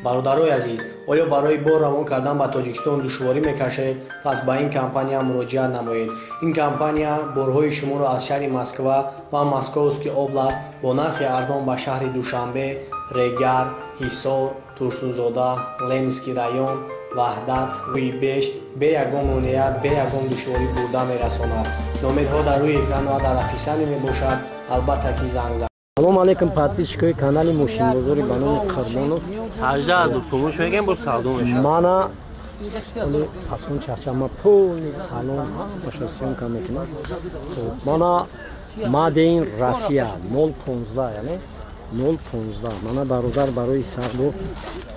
Бародарои азиз, оё барои бор равон кардан ба Тоҷикистон душворӣ мекашед? Пас ба ин компания муроҷиат намоед. Ин компания борҳои шуморо аз шаҳри Москва ва Московский област бо нархи арзон ба шаҳри Душанбе, Регар, Ҳисор, Турсунзода, Ленинский район, Ваҳдат, Рӯйбеш бе ягон монеа, бе ягон душворӣ бурда мерасонад. Номерҳо дар рӯи экран ва дар описание мебошад. Албатта ки занг зад. Салом алейкум, подписчикои канали Мошинбозори ба номи Қурбонов. 18 сомон мегем, бо савдо мешавад. Мана пасон чарчама полный салон ҳамаша съёмка мекунам. Мана Мадейн Россия 015, яъне 015. Мана бародар барои савдо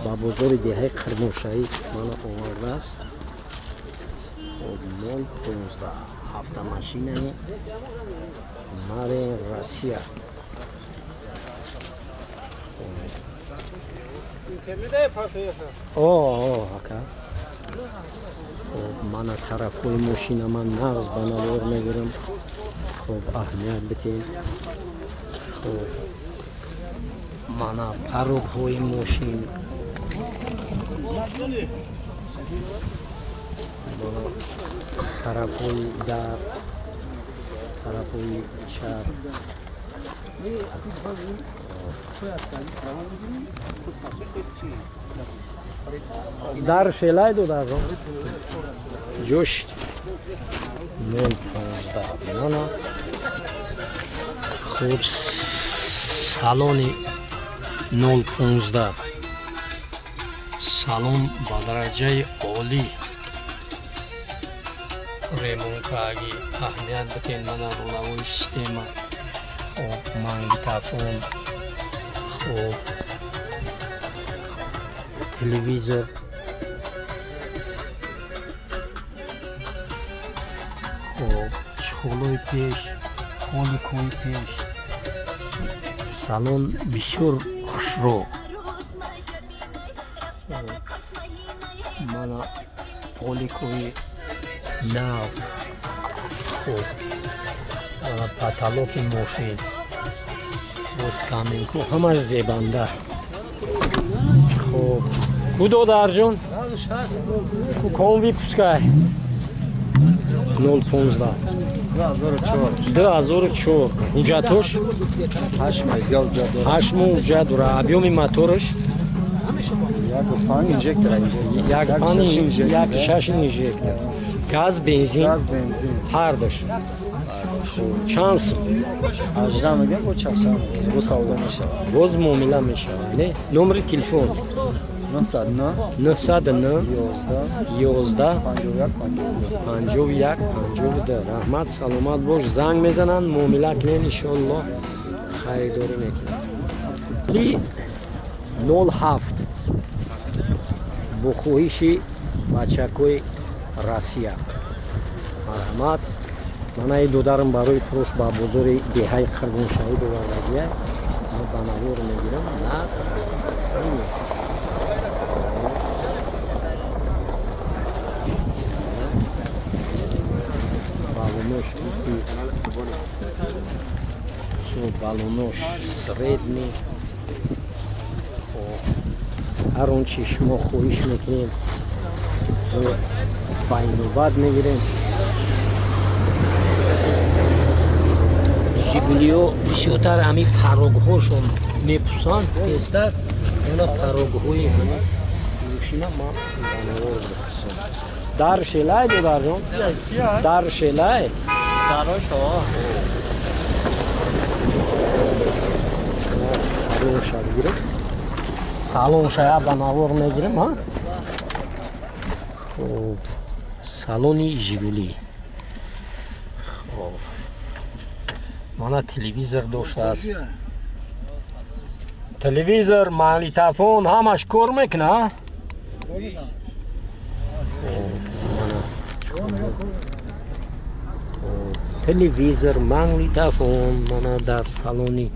ба бозори деҳаи Қирмоншаҳӣ мана овардааст. 015 автомашинаи Мадейн Россия. О, ака. Мана тарафҳои мошина ман нағз ба навор мегирам. Хоб, аҳамият битем. Хоб, мана парокҳои мошин. Мана тарафҳои дар, тарафҳои чап. Дар шелай додаро ҷош 015. Мана хуб, салони 015, салон ба дараҷаи олӣ ремонкагӣ. Аҳамият битен. Мана рулавои система, хоб, магнитофон, хоб, телевизор, хоб, чехолои пеш, поликои пеш. Салон бисёр хушрӯ. Мана поликои нағз. Хоб, мана потолоки мошин боз каминку, ҳамаш зебанда. Хоб, ку додарҷон, ку ком выпускай? 015 2004. Ҳуҷҷатош 8 моҳ ҳуҷҷат дора. Объёми мотораш 1.5 инжектор, газ, бензин ҳардаш. Чанд сум? Боз муомила мешавад. Не, номери телефон 909 11 51 52. Раҳмат, саломат бош. Занг мезананд, муомила кунед, иншоаллоҳ харидорӣ мекунад. 07 бо хоҳиши бачакои Россия. Марҳамат. Мана и додарам барои фурӯш ба бозори деҳаи Қирбоншаҳӣ овардагия. Ма ба навор мегирам. Нағз. Балонош балонош средний. Ҳар он чи шумо хоҳиш мекунед, ба инобат мегирем. Жигулиҳо бисёртар ҳамин парогҳошон мепусанд тезтар. Она парогҳои ҳамин мошина ман ба навор бихусам. Дар шелай додарҷон, дар шелай. Салонша бигирем, салонша я ба навор мегирем. Хоб, салони Жигули. Хоб, мана телевизор доштааст. Телевизор, магнитофон ҳамаш кор мекуна. Телевизор, магнитофон мана дар салони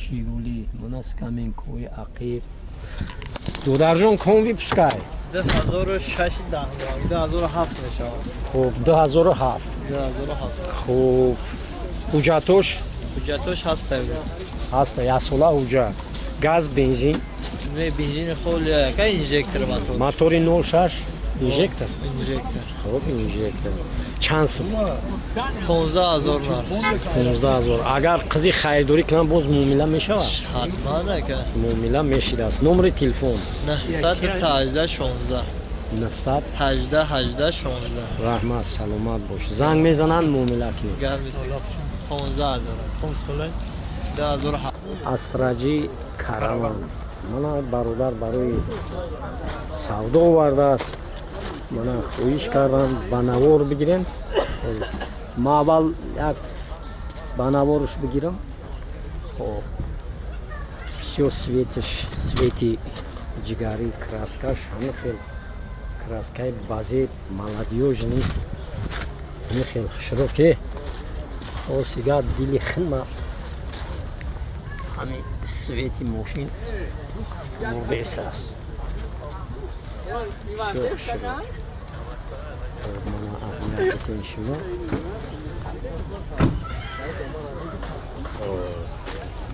Жигули. Мана скамейкои ақиб. Додарҷон, ком выпускай? 2006, 2007 мешавад. Хуб, 2007. 2007. Хуб, ҳуҷҷатош? Ҳуҷҷатош ҳаста. Ҳаста, яксола ҳуҷҷат. Газ, бензин? Не, бензин холи, ака инжектор мотор. Мотори 06 инжектор? Инжектор. Хуб, инжектор. Чанд сум? 15000 нарх. 15000. Агар қизи харидорӣ кунам, боз муомила мешавад? Ҳатман ака. Муомила мешидааст. Номери телефон? 918 16. 900 18 18 16. Раҳмат, саломат бош. Занг мезананд, муомила кунед. Гап нест. 15000. 2007. Астраҷи Караван. Мана бародар барои савдо овардааст. Мана хоҳиш кардам ба навор бигирем. Ма аввал як ба наворш бигирам. Хоб, всё светиш, свети ҷигарӣ, краскаш ҳама хел краскаи базе молодёжный, ҳама хел хушроке. Осига дили хинма ҳами свети мошин мурдесааст. Всё хушрок. Мана аҳамиятитен шумо.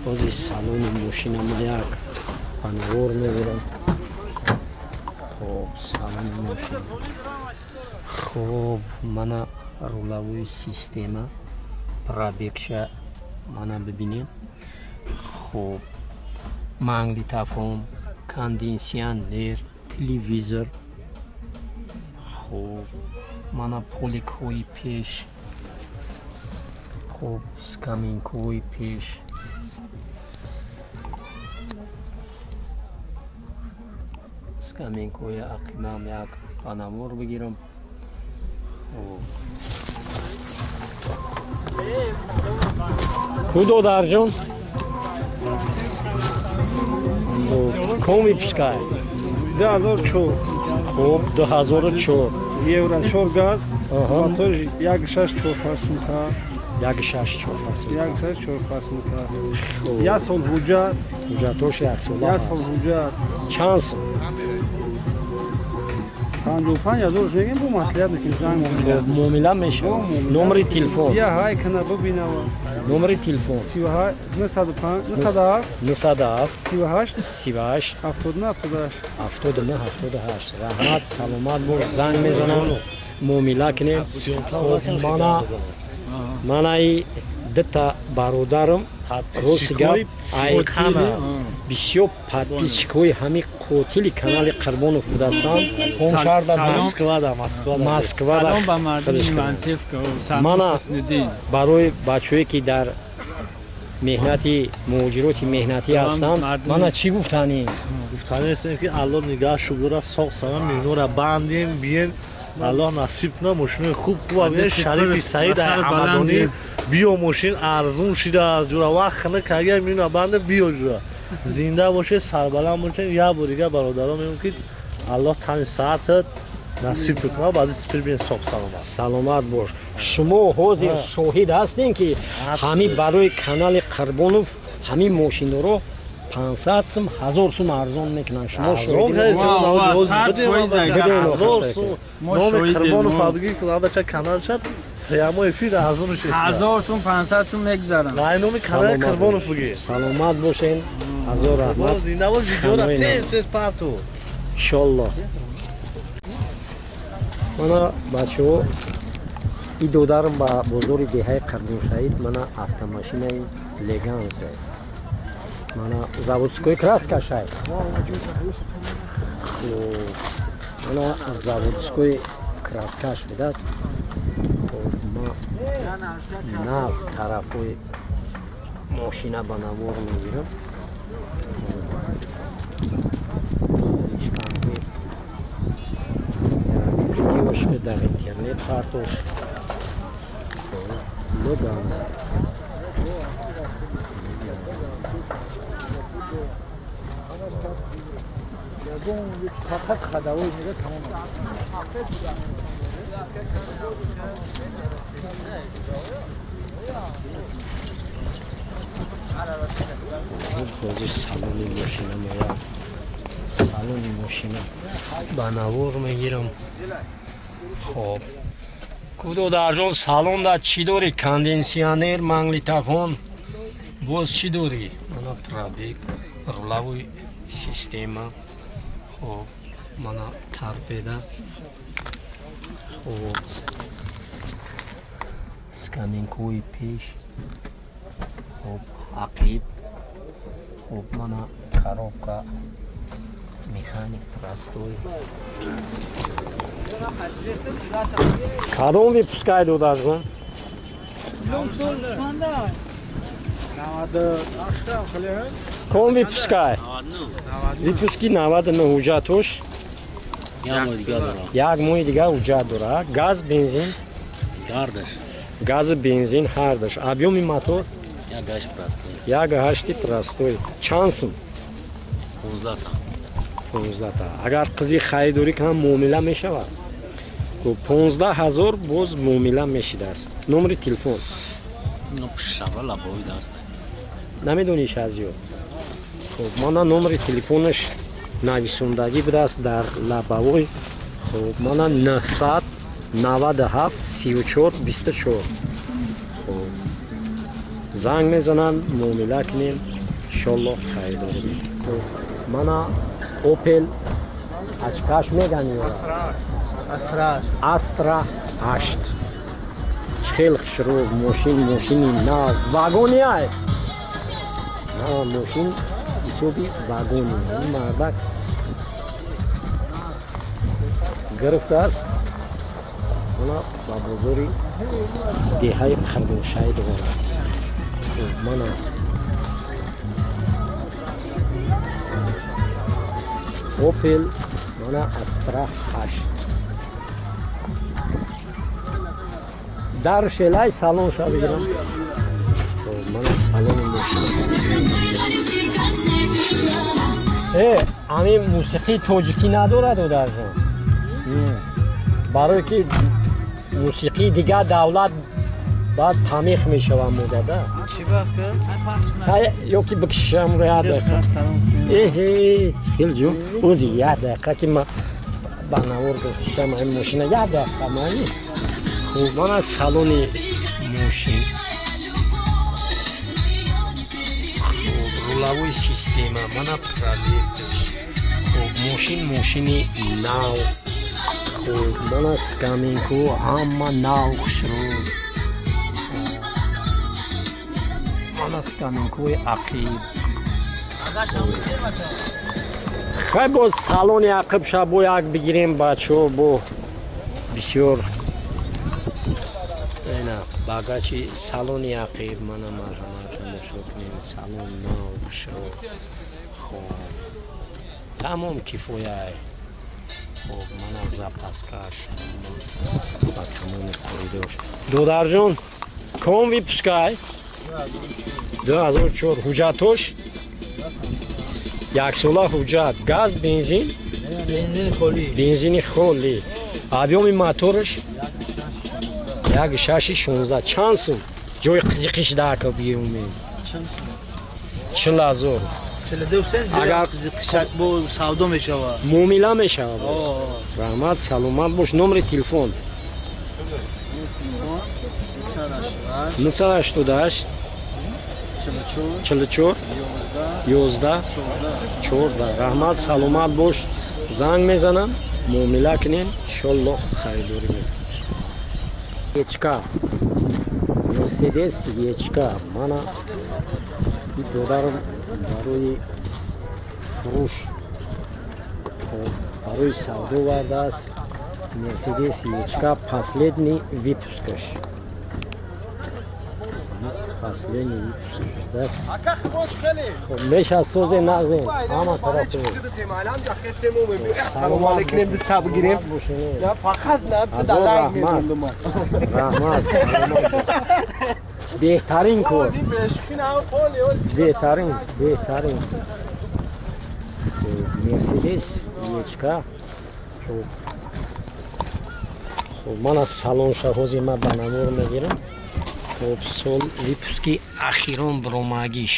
Бози салони мошина ма як ба навор мегирам. Хоб, салони мошина. Хоб, мана рулавои система, пробегша мана бибинем. Хоб, магнитофон, кондитсионер, телевизор. Хоб, мана поликҳои пеш. Хоб, скамейкаҳои пеш. Скамейкаҳои ақибам як ба навор бигирам. Ку додарҷон? Ком выпускай? 2004. Хоб, 2004. Евро 4 газ, мотор 1.6 4 форсунка. 1.6 4 форсунка. 1.6 4 форсунка. Як сол ҳуҷҷат. Ҳуҷҷатош як сола. Як сол ҳуҷҷат. Чанд сум? 55000 мегем, бо маслиҳат мекунем, занг муомила. Муомила мешавад. Номери телефон. Я ҳай кана бибинава. Номери телефон. 38 905 907 907 38 38 79 78 79 78. Раҳмат, саломат бош. Занг мезанам, муомила кунем. Мана и дута бародарам рости гап ай бисёр подписчикҳои ҳами қотили канали Қурбонов будастанд. Москвада. Мана барои бачаҳое ки дар меҳнати муҳоҷироти меҳнатӣ ҳастанд, мана чӣ гуфтанӣ? Гуфтанӣ ҳастем ки Аллоҳ нигаҳ шудора, соғ сама меҳнора бандем, биен Аллоҳ насиб кунад мошинои хуб хуб бинед. Шарифи Саид Ҳамадонӣ биё, мошин арзун шидааст ҷура, вақт накарда меҳна банда биё ҷура. Зинда бошед, сарбаланд бошед. Як бор дигар бародарон мегӯям ки Аллоҳ тани саатат насиб кунад, баъди сипир биен соғ саломат. Саломат бош. Шумо ҳозир шоҳид ҳастем ки ҳамин барои канали Қурбонов ҳамин мошинҳоро 500 сум, 1000 сум арзон мекунанд. Шумо шоҳид. Номи Қурбонов абги кунанда канал шад, прямо эфир арзон шуд. 1000 сум, 500 сум мегузаранд. Най номи канали Қурбонов буги. Саломат бошед. Ҳазор раҳмат. Зинда бош, видеора тез тез парту. Иншоллоҳ. Мана бачаҳо, и додарам ба бозори деҳаи Қурбоншаҳид мана автомашинаи Леганзе. Мана заводской краска шай. Мана заводской краскаш будааст. Ма нағз тарафҳои мошина ба навор мегирам. Видеошки дар интернет партош. Леганз. фақат хадавой мега тамом. Бози салони мошина моя. Салони мошина ба навор мегирам. Хоб, ку додарҷон, салонда чӣ дорӣ? Кондитсионер, магнитофон, боз чӣ дорӣ? Мана пробег, рулавой система. Хоб, мана торпеда. Хоб, скамейкаҳои пеш. Хоб, ақиб. Хоб, мана коробка, механик простой. Кадом выпускай додарҷон? Ком выпускай? Выпуски 99 ҳуҷҷатош як моҳи дигар ҳуҷҷат дорад. Газ, бензин? Газу бензин ҳардаш. Объёми мотор? 1.8 простой. Чанд сум? 15 та. Агар қизи харидорӣ кунам муомила мешавад? 15 000 боз муомила мешидааст. Номери телефон? Намедониш аз ё? Хоб, мана номери телефонаш нависондагӣ будааст дар лабавой. Хоб, мана 997 34 24. Хоб, занг мезананд, муомила кунем, иншоллоҳ харидорӣ. Хоб, мана Opel ачкаш меган ё? Астра 8. Хеле хушрӯ мошин, мошини нав, вагони ай. На, мошин ҳисоби вагони. Ин мардак гирифтааст. Мана ба бозори деҳаи Қурбоншаҳид овард. Мана Opel мана Astra 8. Дар шелай салон ша бигирам. Мана салони мошин. Ами мусиқии тоҷикӣ надорад додарҷон. Барое ки мусиқии дигар давлат баъд тамиқ мешавад модада. Ё ки бикшам як дақиқа. Эҳе, хел ҷо. Ози як дақиқа ки ма ба навор гирифтам ин мошина як дақиқа мани. Хуб, мана салони мошин. Хуб, руловой система, мана пробегаш. Хуб, мошин мошини нав. Хуб, мана скамейку ҳама нав хушрӯ. Мана скамейкаҳои ақиб. Хай боз салони ақиб ша бо як бигирем бачаҳо бо бисёр. Ина багачи салони ақиб мана марҳамат тамошо кунем. Салон нав хушрӯ. Хоб, тамом кифояй. Хоб, мана запаскаш ба тамоми коридорш. Додарҷон, ком выпускай? 2004. Ҳуҷҷатош? Яксола ҳуҷҷат. Газ, бензин? Бензини холӣ. Объёми мотораш? 1.6 16. Чанд сум? Ҷои қизиқиш дака биёмем. 40 000. Агар савдо мешавад. Муомила мешавад. Раҳмат, саломат бош. Номери телефон? 988 44 11 14. Раҳмат, саломат бош. Занг мезанам, муомила кунем, иншоллоҳ харидорӣ мекунем. Ечка, Мерседес Ечка. Мана ин додарам барои фурӯш, барои савдо овардааст. Мерседес Ечка последний выпускаш. Последний выпуск. Меша созе нағзем. Ҳама тараф. Салом алейкум, дастаб гирем. Фақат на раҳмат. Раҳмат. Беҳтарин кор. Беҳтарин, беҳтарин. Мерседес Ечка. Хоб, ман аз салон шаҳози ма ба навор мегирам. Хоб, сол выпуски ахирон бромагиш.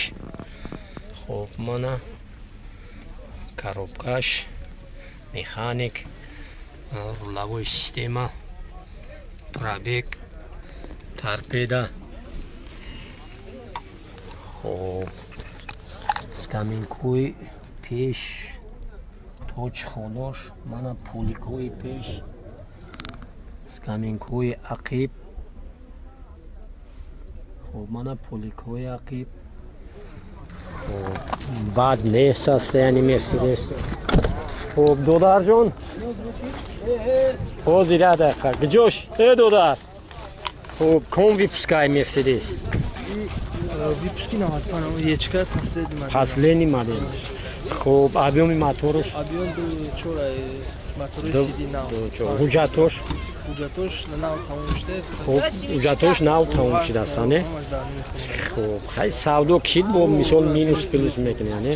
Хоб, мана коробкаш, механик, руловой система, пробег, торпеда. Хоб, скамейкаҳои пеш тоҷхонош, мана поликҳои пеш, скамейкаҳои ақиб. Хоб, мана поликҳои ақиб. Хоб, бад нест состояние Мерседес. Хоб, додарҷон, ҳозир як дақиқа. Куҷош? Э, додар. Хоб, ком выпускай Мерседес? Выпуски 95, ечка последний модель. Последний модель. Хоб, объёми моторш? Объём 2.4, мотори CD нав. Ҳуҷҷатош? Ҳуҷҷатош нав тамом шуда. Хоб, ҳуҷҷатош нав тамом шудааст, не? Хоб, хай савдо кишид бо мисол минус плюс мекунед, не?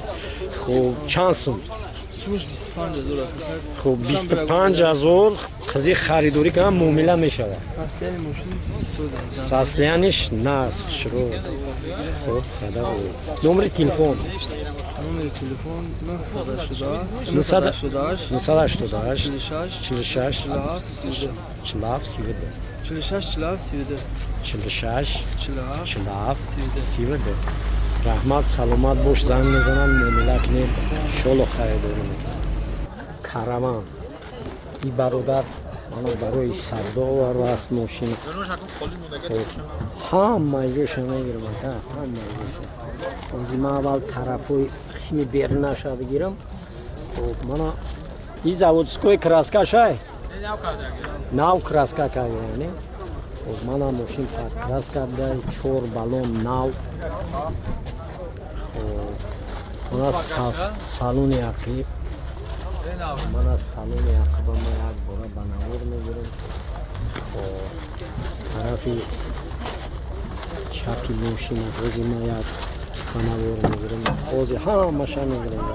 Хоб, чанд сум? Сумаш 25 ҳазор аст. Хоб, 25 ҳазор қизи харидорӣ кунам муомила мешавад. Состояниш нағз, хушрӯ. Хоб, хада. Номери телефон? Номери телефон 988 988 46 46 47 47 32 46 47 32 46 47 47 32. Раҳмат, саломат бош. Занг мезанам, муомила кунем, иншолло харидорӣ мекунем. Караван. И бародар мана барои савдо овардааст мошина. Ҳама ҷоша мегирам, ака, ҳама ҷоша. Ҳозир ман аввал тарафҳои қисми берунаша бигирам. Хоб, мана и заводской краска шай? Нав краска карда, не? Хоб, мана мошин краска дай, чор баллон нав. Хоб, мана салони ақиб. Мана салони ақиба ма як бора ба навор мегирам. Хоб, тарафи чапи мошина ҳозир ма як ба навор мегирам. Ҳозир ҳамаша мегирам.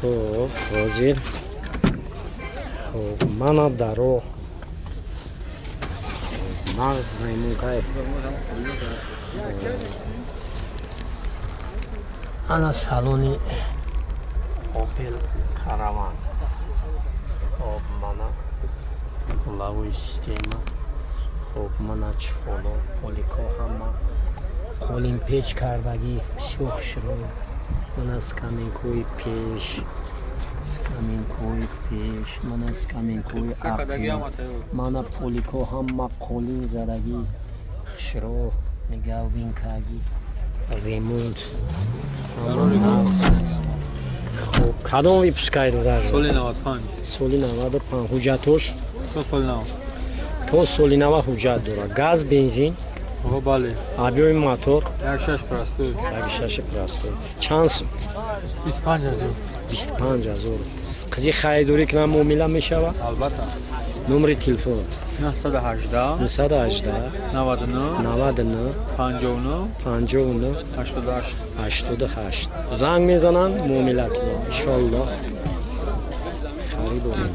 Хоб, ҳозир. Хоб, мана даро нағз наймункай. Ана салони Opel Caravan. Хоб, мана руловой система. Хоб, мана чхоло, полико ҳама қолинпеч кардагӣ, бисёр хушрӯ. Мана скамейкаҳои пеш, скамейкаҳои пеш, мана скамейкаҳои ақиб, мана полико ҳама қолин задагӣ, хушрӯ, нигаҳбин кардагӣ, ремонт. Хоб, кадом выпускай додар? Соли 95. Соли 95. Ҳуҷҷатош? То соли нав. То соли нав ҳуҷҷат дорад. Газ, бензин? О, бале. Объёми мотор? 1.6 простой. 1.6 простой. Чанд сум? 25 ҳазор. 25 ҳазор. Қизи харидорӣ кунам муомила мешавад? Албатта. Номери телефон? 918 918 99 99 59 59 88 88. Занг мезананд, муомила кунем. Иншоллоҳ харидорӣ.